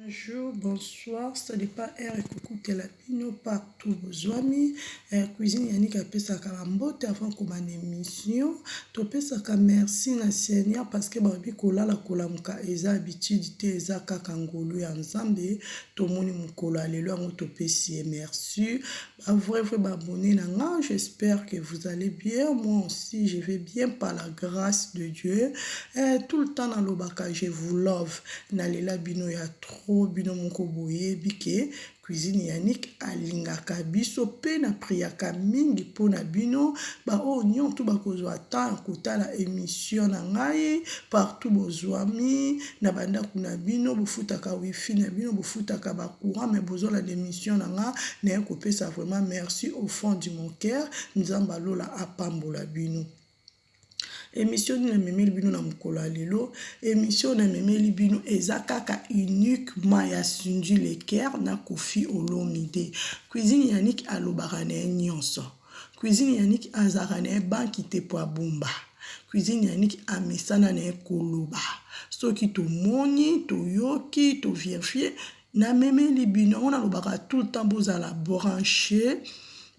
Bonjour, bonsoir, ça dépend heure ekokutela bino partout bozwami. Eh, cuisine Yannick apesaka ba mbote avant kobanda émission. Topesaka merci na Seigneur parce que balobi kolala kolamuka eza habitude te, eza kaka ngolu ya Nzambe. Tomoni mokolo ya lelo yango topesi ye merci. Ba vrai vrai ba abonné na nga, j'espère que vous allez bien. Moi aussi, je vais bien par la grâce de Dieu. Eh, tout le temps nalobaka je vous love. Nalela bino ya trop, bino moko boyebi ke cuisine Yannick alingaka biso pe na priaka mingi mpo na bino baoyo nyonso bakozwa temps ya kotala émission na ngai partout bozwami na bandako na bino, bofutaka wifi na bino, bofutaka ba courant, mais bozolanda émission na nga. Naye kopesa vraiment merci au fond du mon cœur. Nzambe alola apambola bino. Émission nini namemeli bino na mokolo ya lelo? Émission namemeli bino eza kaka uniquement ya Cindy Le Cœur na Koffi Olomide. Cuisine Yannick alobaka na ye nyonso. Cuisine Yannick azalaka na ye banki te po abomba. Cuisine Yannick amesana na ye koloba. Soki tomoni, toyoki, toverifie, namemeli bino yango. Nalobaka tout le temps, bozala branché,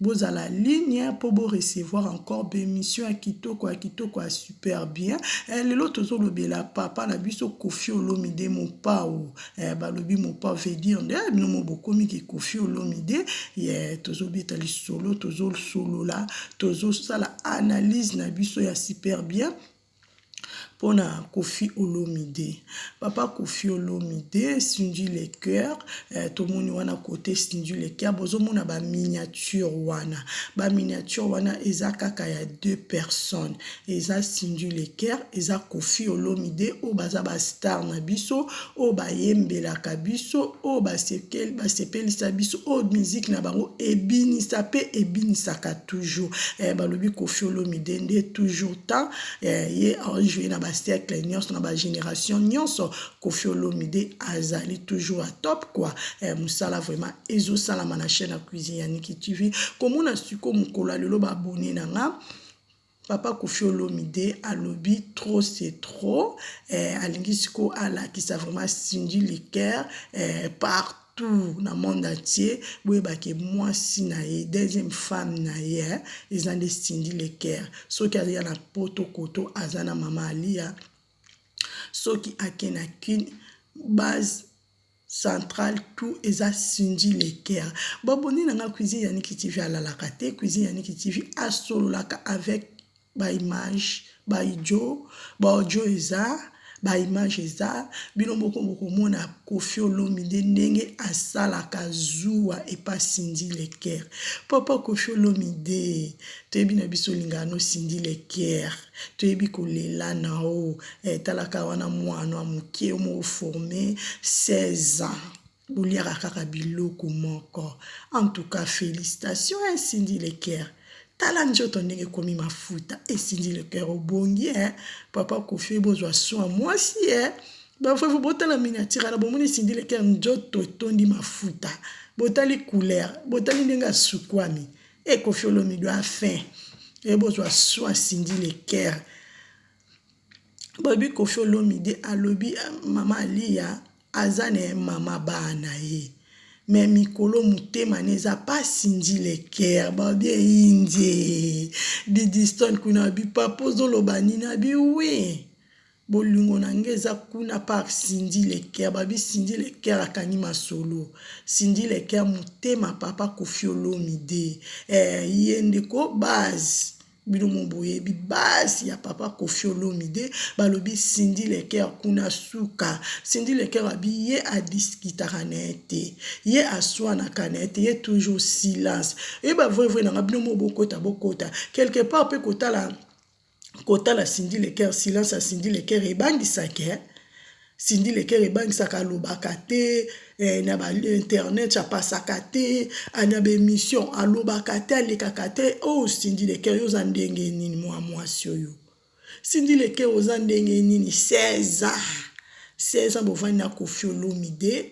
bozala ligne mpo borecevoir encore bémission ya kitoko, ya kitoko, ya super bien. Lelo tozolobela papa na biso Koffi Olomide, Mopao. Balobi Mopao veut dire nde bino mo bokomi ke Koffi Olomide. Yeah, tozobeta lisolo, tozosolola, tozosala analyse na biso ya super bien mpona Koffi Olomide, papa Koffi Olomide, Cindy Le Cœur. Tomoni wana kote Cindy Le Cœur, bozomona baminiature wana. Baminiature wana eza kaka ya deux personnes, eza Cindy Le Cœur, eza Koffi Olomide, oyo baza bastar na biso, oyo bayembelaka biso, oyo basepelisa biso, oyo musique na bango ebinisa mpe ebinisaka toujours. Balobi Koffi Olomide nde toujours temps. Ye ajoue na basiècle nyonso, na bagénération nyonso. Koffi Olomide azali toujours à top quoi. Mosala vraiment ezosalama na chaîne ya Cuisine ya Niki TV. Komona sikoyo mokolo ya lelo, baabonné na nga, papa Koffi Olomide alobi trop c'est trop. Alingi sikoyo alakisa vraiment Cindy Le Cœur partout na monde entier. Boyebake mwasi na ye, deuxième femme na ye, eza nde Cindy Le Cœur. Soki aza na poto koto, aza na mama Alia. Soki ake na Kine, base centrale tout eza Cindy Le Cœur. Baboni na nga, Cuisine ya Niki TV alalaka te. Cuisine ya Niki TV asololaka avec baimage, baaudio. Baaudio eza, baimage eza. Bino moko bokomona Koffi Olomide ndenge asalaka zuwa epa Cindy Le Cœur. Papa Koffi Olomide, toyebi na biso olingaka no Cindy Le Cœur, toyebi kolela na o. Talaka wana mwana moke moko formé 16 ans, boliaka kaka biloko moko. En tout cas, félicitation e Cindy Le Cœur. Tala nzoto ndenge ekomi mafuta. E Cindy Le Cœur, obongi e papa Koffi. Bozwa soin mwasi e bafrère. Botala miniature ala, bomoni Cindy Le Cœur, nzoto etondi mafuta. Botali couleur, botali ndenge asukwami. E Koffi Olomide afin e bozwa soin Cindy Le Cœur. Balobi Koffi Olomide alobi mama Alia aza na ye mama bana ye, mais mikolo motema ne eza pa Cindy Le Cœur. Balobi eyindie Didistone kuna. Abi papa ozoloba nini? Abi oui, bolingo na ngai eza kuna par Cindy Le Cœur. Babi Cindy Le Cœur akangi masolo. Cindy Le Cœur motema papa Koffi Olomide. Ye ndeko base, bino mo boyebi base ya papa Koffi Olomide. Balobi Cindy Le Cœur kuna suka. Cindy Le Cœur abi ye adiskutaka na ye te, ye aswanaka na ye te, ye toujours silence. Eyeba vrai vrai nanga, bino mo bokota, bokota quelque part mpe kotala, kotala Cindy Le Cœur. Silence ya Cindy Le Cœur ebangisaka. Cindy Le Cœur ebangisaka. Alobaka te na bainternet, apasaka te na baémission, alobaka te, alekaka te. Oyo oh, Cindy Le Cœur, yo oza ndenge nini? Mwa mwasi oyo Cindy Le Cœur, oza ndenge nini? 16 ans, 16 ans bovandi na Koffi Olomide.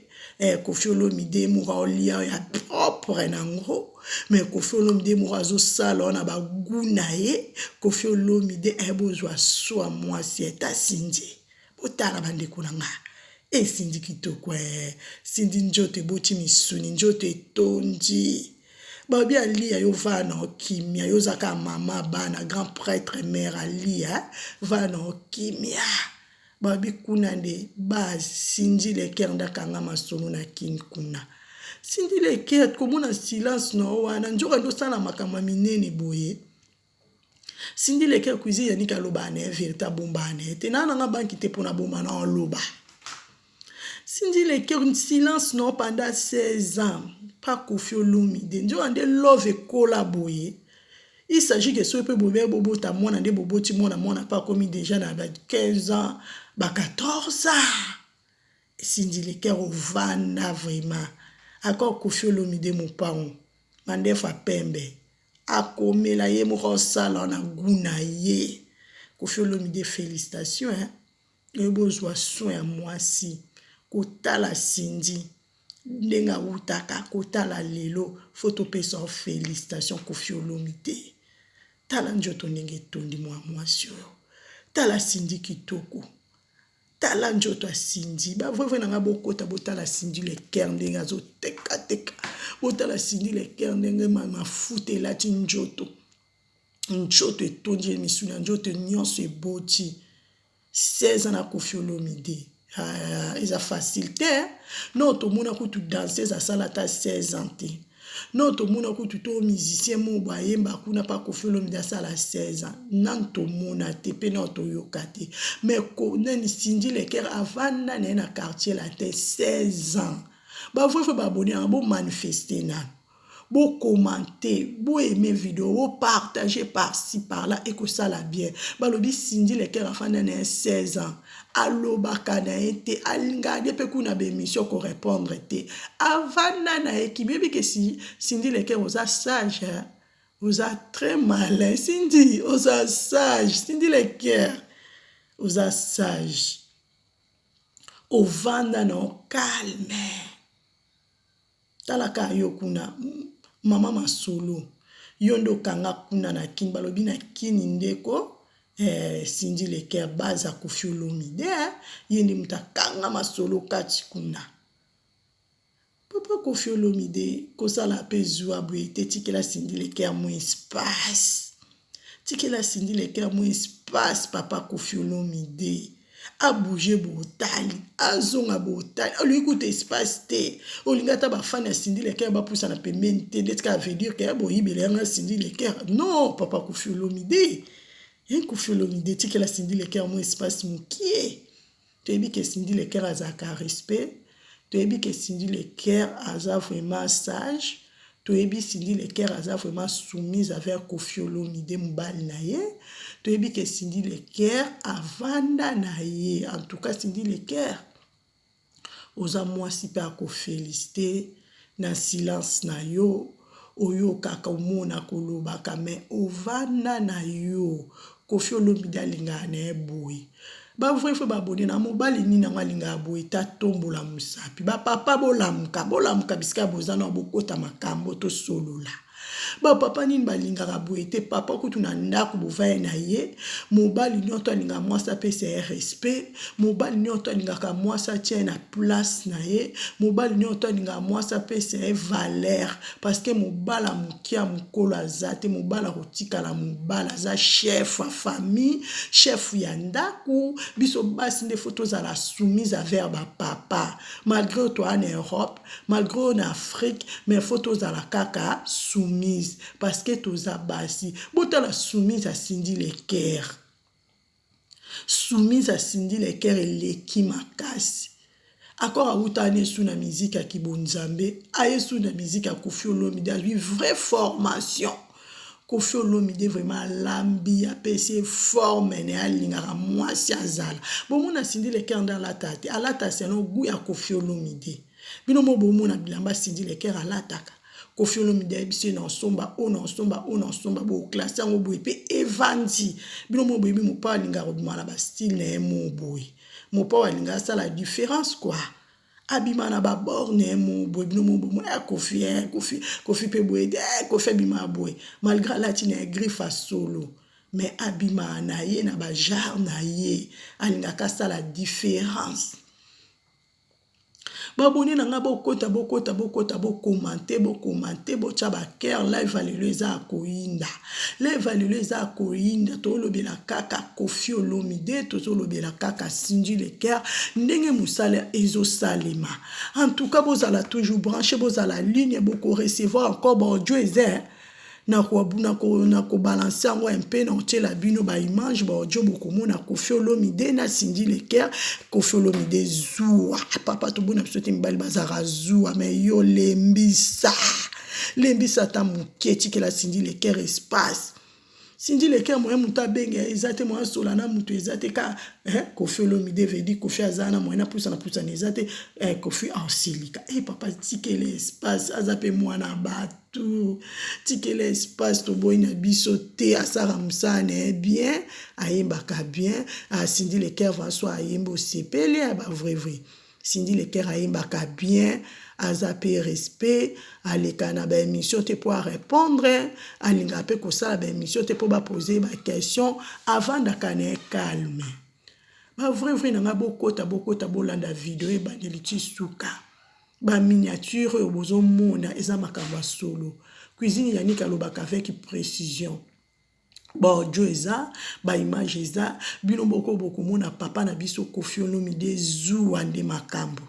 Koffi Olomide moko aolia ya propre nango, mais Koffi Olomide moko azosala wana bagu na ye. Koffi Olomide, bozwa swa mwasi eta Cindy. Botala bandeko na nga. E Cindy kitoko eh. Cindy njoto eboti misuni, njoto etondi. Balobi Aliya yo vaa na okimia, yo oza kaka mama bana, grand prêtre mère Aliya, vaa na okimia. Balobi kuna nde base Cindy le cœur nde akanga masolo na kin kuna. Cindy le cœur komona silence na yo wana nzoka nde osala makambo ya minene boye. Cindy le cœur cuisine Yannick alobaka na ye verite abombaka na ye te naa nanga banki te pona boma na oloba. Cindy le cœur silence na yo pendant 16 ans pa Koffi Olomide nzoka nde love ekola boye. Il s'agit que soki pe bobe bobota mwana nde boboti mwana mwana pe akomi dejà na ba 15 ans ba 14 ans Cindy le cœur ovanda vraiment accord Koffi Olomide mopango mandefu ya pembe akomela ye moko osala na gout na ye Koffi Olomide felicitations hein oyebi ozwa soin ya mwasi kotala Cindy ndenge awutaka kotala lelo fo topesa yo felicitation Koffi Olomide tala nzoto ndenge etondi mwa mwasi oyo tala Cindy kitoko tala nzoto ya Cindy ba vrai vrai na nga bokota botala Cindy le cœur ndenge azotekateka botala Cindy le cœur ndenge mafuta elati nzoto nzoto etondi ye misuni ya nzoto nyonso eboti 16 ans na Koffi Olomide ah, eza facile te no tomona kutu danseuse asala ata 16 ans te no tomona kutu to musicien moko boye ayemba kuna pa Koffi Olomide asala 16 ans nanu tomona te mpe nanu toyoka te mais nani Cindy Le Cœur avanda na ye na quartier latin 16 ans bavrai fo baabone yanga bomanifeste nanu bo commenter bo aimer video bo partager par ci par là ekosala bien balobi Cindy Le Cœur afanda na ye 16 ans alobaka na ye te alingaka nde mpe kuna ba émission ko répondre te avanda na ye kimi yebi ke si Cindy Le Cœur oza sage hein? Oza très malin Cindy oza sage Cindy Le Cœur oza sage ovanda na yo calme Tala kaka yo kuna mama masolo yo nde okanga kuna na kin balobi na kin ndeko eh, Cindy le cœur base ya Koffi Olomide eh, ye nde moto akanga masolo kati kuna papa Koffi Olomide kosala pe zuwa boye te tikela Cindy le cœur mo espace tikela Cindy le cœur mo espace papa Koffi Olomide a bouger botali azonga botali olingi kutu espace te olingi ata bafani ya Cindy Le Cœur bapusana pembeni te ndeti kaka veut dire ke boyibela yanga Cindy Le Cœur non papa Koffi Olomide hein Koffi Olomide tikela Cindy Le Cœur mo espace mokie toyebi ke Cindy Le Cœur azalaka respect toyebi ke Cindy Le Cœur aza vraiment sage toyebi Cindy Le Cœur aza vraiment soumise avec Koffi Olomide mobali na ye toyebi ke Cindy Le Cœur avanda na ye en tout cas Cindy Le Cœur oza mwasi mpe akofélicité na silence na yo oyokaka omona kolobaka mais ovanda na yo Koffi Olomide alingaka na ye boye bavrai fo babone na mobali nini yango alingaka boye te atombola mosapi bapapa bolamuka bolamuka bisika boza na bokota makambo tosolola bapapa nini balingaka boye te papa kutu na ndako bovaye na ye mobali nyonso alingaka mwasi apesa ye respect mobali nyonso alingaka mwasi atia ye na place na ye mobali nyonso alingaka mwasi apesa ye valeur parce que mobali ya moke ya mokolo aza te mobali akotikala mobali aza chef ya famille chef ya ndako biso basi nde fo tozala soumise envers bapapa malgré oyo toya na Europe malgré oyo na Afrique mais fo tozala kaka soumise parce que toza basi botala soumise ya Cindy Le Cœur soumise ya Cindy Le Cœur eleki makasi accord awuta na esu na miziki ya kibonzambe aye su na miziki ya Koffi Olomide azwi vraie formation Koffi Olomide vraiment alambi apesi ye forme na ye alingaka mwasi azala bomona Cindy Le Cœur nde alata te alata selon goût ya Koffi Olomide bino mo bomona bilamba Cindy Le Cœur alataka Koffi Olomide ayebisi ye na osomba oyo na osomba oyo na osomba boclasse yango boye mpe evandi bino mo boyebi mopao alingaka kobima na bastyle na ye mo boye mopao alingaka asala différence quoi abima na baborne ye mo boye bino mo bomo ya Koffi eh, Koffi Koffi mpe boye te eh, Koffi abima boye malgré alati na ye griffe ya solo mais abima na ye na bagenre na ye alingaka asala différence. Ba abonne na nga bokota bokota bokota bo commente bo commente botya ba cœur. Live ya lelo eza ya koyinda, live ya lelo eza ya koyinda. Tolobela kaka Koffi Olomide, tozolobela kaka Cindy Le Cœur, ndenge mosala ezosalema. En tout cas, bozala toujours branché, bozala ligne, boko recevoir encore ba audio. Eza nakobalancer yango mpe na otiela bino baimage, baaudio. Bokomona Koffi Olomide na Cindy Le Cœur. Koffi Olomide zuwa, papa, tobona biso te. Mibali bazalaka zuwa, mais yo lembisa, lembisa ata moke, tikela Cindy Le Cœur espace. Cindy Le Cœur, moyen moto abenge eza te, moyen asola na moto eza te. Ka Koffi Olomide vedi Koffi aza na moyen apusana pusana eza te. Koffi aosilika. E papa, tikela espace, aza mpe mwana bato, tikela espace. Toboyi na biso te, asala mosala na ye bien, ayembaka bien. Cindy Le Cœur vaso ayembi, osepeli ya bavrai vrai. Cindy Le Cœur ayembaka bien, aza mpe respect, aleka na baémission te mpo arépondre, alingaka mpe kosala baémission te mpo bapose baquestion, avandaka na ye calme. Bavrai vrai na ngai, bokota bokota, bolanda video ebandeli ti suka. Baminiature oyo bozomona eza makambo ya solo. Cuisine Yannick alobaka avec précision. Baaudio eza, baimage eza, bino moko bokomona. Papa na biso Koffi Olomide zuwa nde makambo.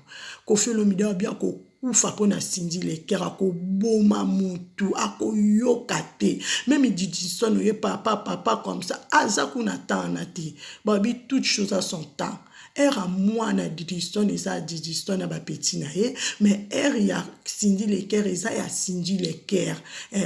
Koffi Olomide abia kokufa mpo na Cindy Le Cœur, akoboma mutu, akoyoka te. Même Didison oye papa papa comme ça, aza kuna temps te. Babi toute chose a son temps. Heure ya mwana Didiston eza ya Didiston na bapeti na ye, mais heure ya Cindy Le Cœur eza ya Cindy Le Cœur.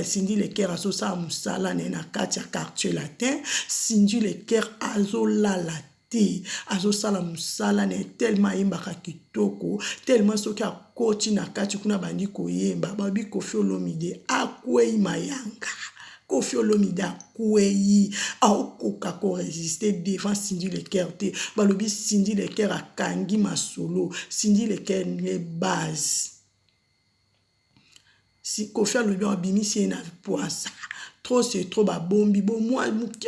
Cindy Le Cœur azosala mosala na ye na kati ya Quartier Latin. Cindy Le Cœur azolala te, azosala mosala na ye. Tellement ayembaka kitoko, tellement soki akoti na kati kuna, bandi koyemba, babi Koffi Olomide akwei mayanga. Koffi Olomide akwei, aokoka korésister devant Cindy Le Cœur te. Balobi Cindy Le Cœur akangi masolo, Cindy Le Cœur nde base. Si Koffi alobi abimisi ye na poisa, trop c'est trop. Babombi bomwa moke,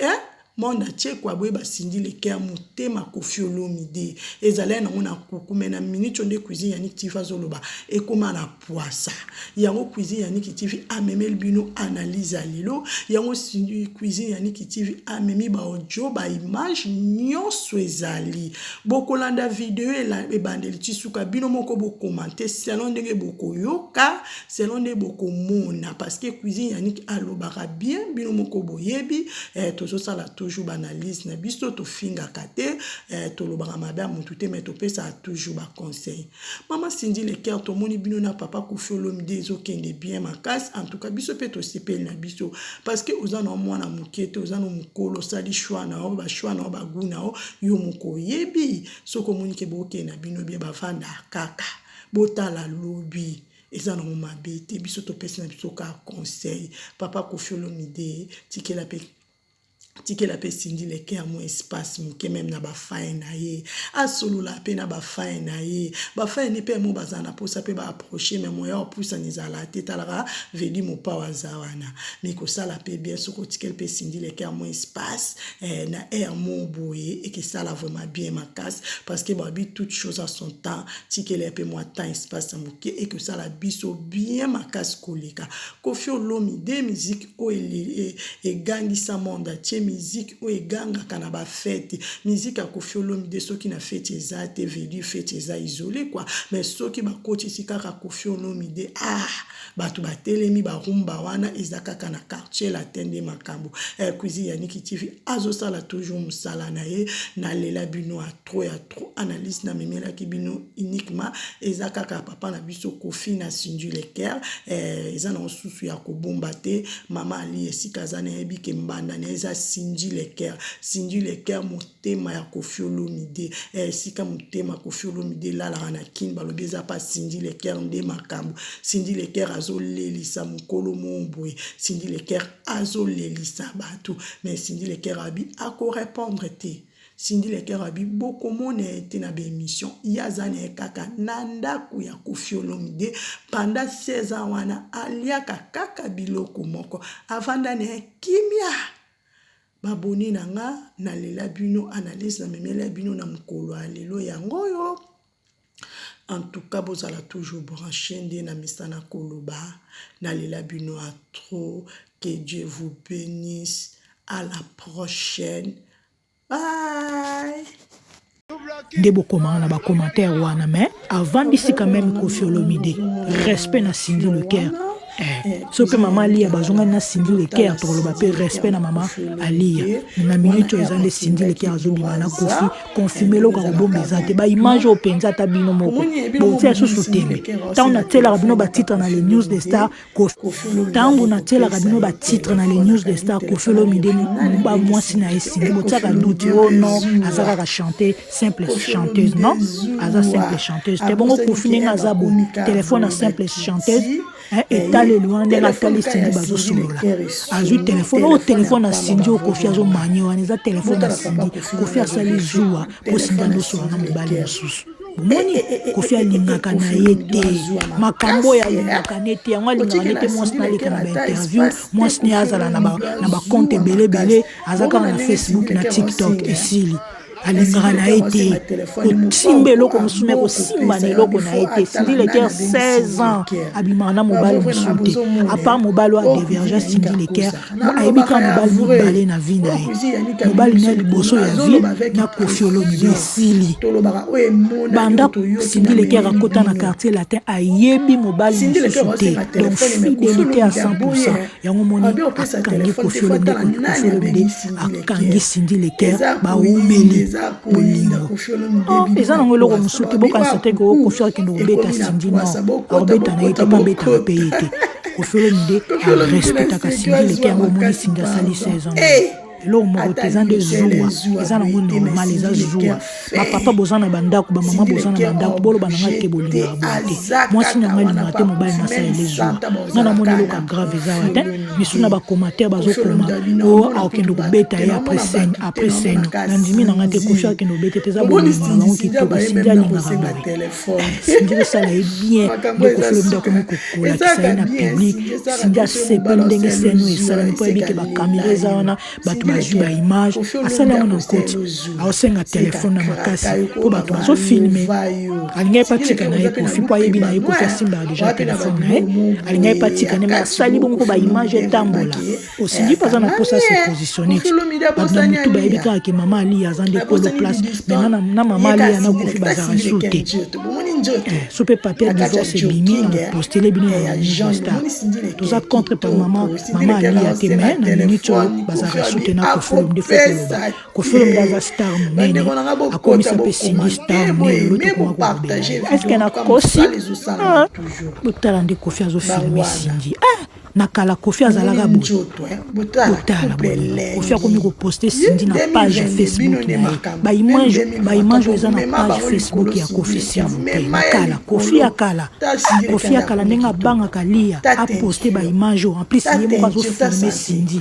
monde atie kwa boyeba Cindy Le Cœur motema Koffi Olomide ezalai nango na kuku. Mais na minute oyo nde Cuisine Yannick TV azoloba, ekóma na poisa yango. Cuisine Yannick TV amemeli bino analyse ya lelo yango. Cuisine Yannick TV amemi baaudio, baimage nyonso ezali. Bokolanda video ebandeli ti suka, bino moko bocommenter selon ndenge bokoyoka, selon nde bokomona, parce que Cuisine Yannick alobaka bien, bino moko boyebi. Tozosala toujours baanalyse na biso, tofingaka te, tolobaka mabe ya motu te, mais topesaka toujours baconseil. Mama Cindy Le Cœur, tomoni bino na papa Koffi Olomide ezokende bien makasi. En tout cas, biso mpe tosepeli na biso, parce que oza na mwana moke te, oza na mokolo, osali choix na yo, bachoix na yo, bagoût na yo, yo moko oyebi. Soki omoni ke bokende na bino bien, bavanda kaka, botala lobi, eza nango mabe te. Biso topesi na biso kaka conseil. Papa Koffi Olomide, tikela mpe, tikela mpe Cindy Le Cœur mo espace moke, même na bafans na ye, asolola mpe na bafans na ye. Bafans ne mpe mo bazala na mposa mpe baapproche, mais moya opusana ezala te. Talaka vedi mopao aza wana, mais kosala mpe bien soki otikeli mpe Cindy Le Cœur mo espace na aire mo boye, ekesala vraiment bien makasi, parce que babi toute chose a son temps. Tikela mpe mwa temps, espace ya moke, ekosala biso bien makasi koleka. Koffi Olomide, musique oyo egangisa monde atie, musique oyo egangaka na bafête, musique ya Koffi Olomide, soki na fête eza te, veut fête eza isolé quoi. Mais soki bakotisi kaka Koffi Olomide, ah, bato batelemi, barumba wana eza kaka na Quartier Latin nde makambo. Cuisine Yannick TV azosala toujours mosala na ye. Nalela bino ya trop, ya trop. Analyse namemelaki bino uniquement eza kaka papa na biso Koffi na Cindy Le Cœur. Eza na mosusu ya kobomba te. Mama ali esika aza, nayebi ke mbanda na eza Cindy Le Cœur. Cindy Le Cœur, motema ya Koffi Olomide. Esika motema Koffi Olomide elalaka na Kini, balobi eza pa Cindy Le Cœur nde makambo. Cindy Le Cœur azolelisa mokolo mo boye, Cindy Le Cœur azolelisa bato, mais Cindy Le Cœur abi akorépondre te. Cindy Le Cœur abi bokomona ye te na baémission, ye aza na ye kaka na ndako ya Koffi Olomide pendant 16 ans wana, aliaka kaka biloko moko, avanda na ye kimia. Baboni na nga, nalela bino. Analyse namemela bino na mokolo ya lelo yango oyo. En tout cas bozala toujours branche nde na mesana koloba. Nalela bino à trop. Que Dieu vous bénisse. À la prochaine. Bye. Nde bokomaka na ba commentaire wana, mais avandisi quand même Koffi Olomide, respect na Cindy Le Cœur. Eh, so mpe mama Alia bazongani na Cindy Le Cœur, tokoloba mpe respect na mama Alia. Na minute oyo eza nde Cindy Le Cœur azobima na Koffi, confirme eloko ya kobomba eza te. Baimage oyo mpenza, ata bino moko botia susu tembe. Ntango natielaka bino batitre na Les News de Star, ntango natielaka bino batitre na Les News de Star, Koffi Olomide bamwasi na ye Cindy, botiaka doute: "Oh non, aza kaka chante, simple chanteuse." Non, aza simple chanteuse te. Bongo Koffi, ndenge aza boye, telefone ya simple chanteuse etaleli wana, ndenge atali Cindy bazosolola, azwi telefone oyo, telefone ya Cindy oyo Koffi azomanye wana, eza telefone ya Cindy. Koffi asali zuwa mpo Cindy andosolola na mobali mosusu. Bomoni, Koffi alingaka na ye te makambo oyo, alingaka ne te yango, alingaka ne te mwasi naleka na bainterview, mwasi ne azala na bacompte ebele ebele. Aza kaka na Facebook na TikTok, esili. Alingaka na ye te kosimba eloko mosusu, me kosimba na eloko na ye te. Cindy Le Cœur, 16 ans, abimaka na mobali mosusu te à part mobali oyo adévierger. Cindy Le Cœur ayebi kaka mobali mibale na vie na ye: mobali na liboso ya vie na Koffi Olomide, esili. Banda Cindy Le Cœur akota na Quartier Latin, ayebi mobali mosusu te. Donc fidélité à 100. Yango moni akangi Koffi Olomide, Koffi Olomide akangi Cindy Le Cœur, baumeli bolingo. Oh, eza nango eloko mosusu te. Bokanisa te ke Koffi akende kobeta Cindy. Non, akobeta na ye te, mpe abetaka mpe ye te. Koffi Olomide arespectaka Cindy Le Cœur. Yango omoni Cindy asali 16 ans, eloko moko te. Eza nde zuwa, eza nango normal, eza zuwa. Bapapa boza na bandako, bamama boza na bandako, boloba na nga te bolingaka boye te. Mwasi na nga alingaka te mobali nasalele zuwa. Nga namoni eloko ya grave eza wa te. Misu na bacommentaire bazokoma o akokende kobeta ye après scène, après scène. Nandimi na nga te Koffi akende kobeta te. Eza bolingo na bango kitoko. Cindy alingaka boye, Cindy kosala ye bien nde Koffi Olomide akomi kolakisa ye na public. Cindy asepeli ndenge scène oyo esalami, mpo ayebi ke bacaméra eza wana, bato bazwi baimage. Asali yango na nkoti, aosenga telefone na makasi mpo bato bazofilme. Alingaki mpe atika na ye Koffi, mpo ayebi na ye Koffi asimbaka déjà telefone na ye. Alingaki mpe atika ne, me asali bongo mpo baimage etambola. Osingi mpe aza na mposa se positionne ti bato na motu bayebi kaka ke mama Alia aza nde kolo place. Mais na mama Alia na Koffi bazalaka su te. So mpe papier divorce ebimi, na kopostele bino na News Star. Toza contre pa mama Alia te, mais na minute oyo bazalaka su te na Koffi Olomide. Faut koloba, Koffi Olomide aza star monene, akomisa mpe Cindy star monene. Lelo tokoma kolobela, est-ce nakosi? Botala nde Koffi azofilme Cindy. Na kala Koffi azalaka boye? Botala, Koffi akomi koposte Cindy na page Facebook na ye. Baimage oyo eza na page Facebook ya Koffi, s'il vous plaît. Na kala, Koffi ya kala, Koffi ya kala, ndenge abangaka Lia aposte baimage oyo, en plus ye moko azofilme Cindy.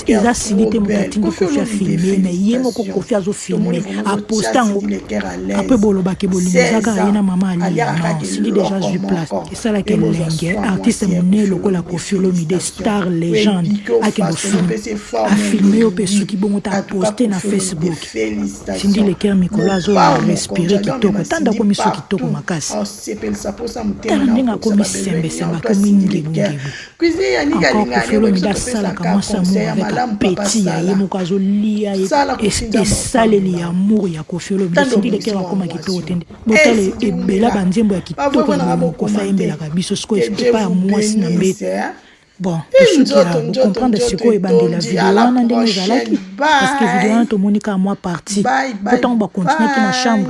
Eza Cindy te moto atindi Koffi afilme, mais ye moko Koffi azofilme, aposte yango. Apres bolobaki bolingo eza kaka ye na mama Alia. Non, Cindy déjà azwi place, esalaki elenge. Artiste monene lokola Koffi Olomide, star légende, akende ofilme, afilme yo mpe soki bongo te, aposte na Facebook. Cindy Le Cœur mikolo azorespire kitoko, tanda akomi so kitoko makasi. Tala ndenge akomi sembesembe, akomi ngebungebu. Encore Koffi Olomide asalaka mwasi amour avec appétit ya ye moko, azolia ye esaleli ya amour ya Koffi Olomide. Cindy Le Cœur akoma kitoko te. Botala ebela banzembo ya kitoko na bolingo Koffi ayembelaka biso. Sikoyo epai ya mwasi na mbeto. Bon, tosukela bocomprendre sikoyo ebandela video wana ndenge ezalaki, parce que video wana tomoni kaka mwa partie, po ntango bakontinuaki na chambre.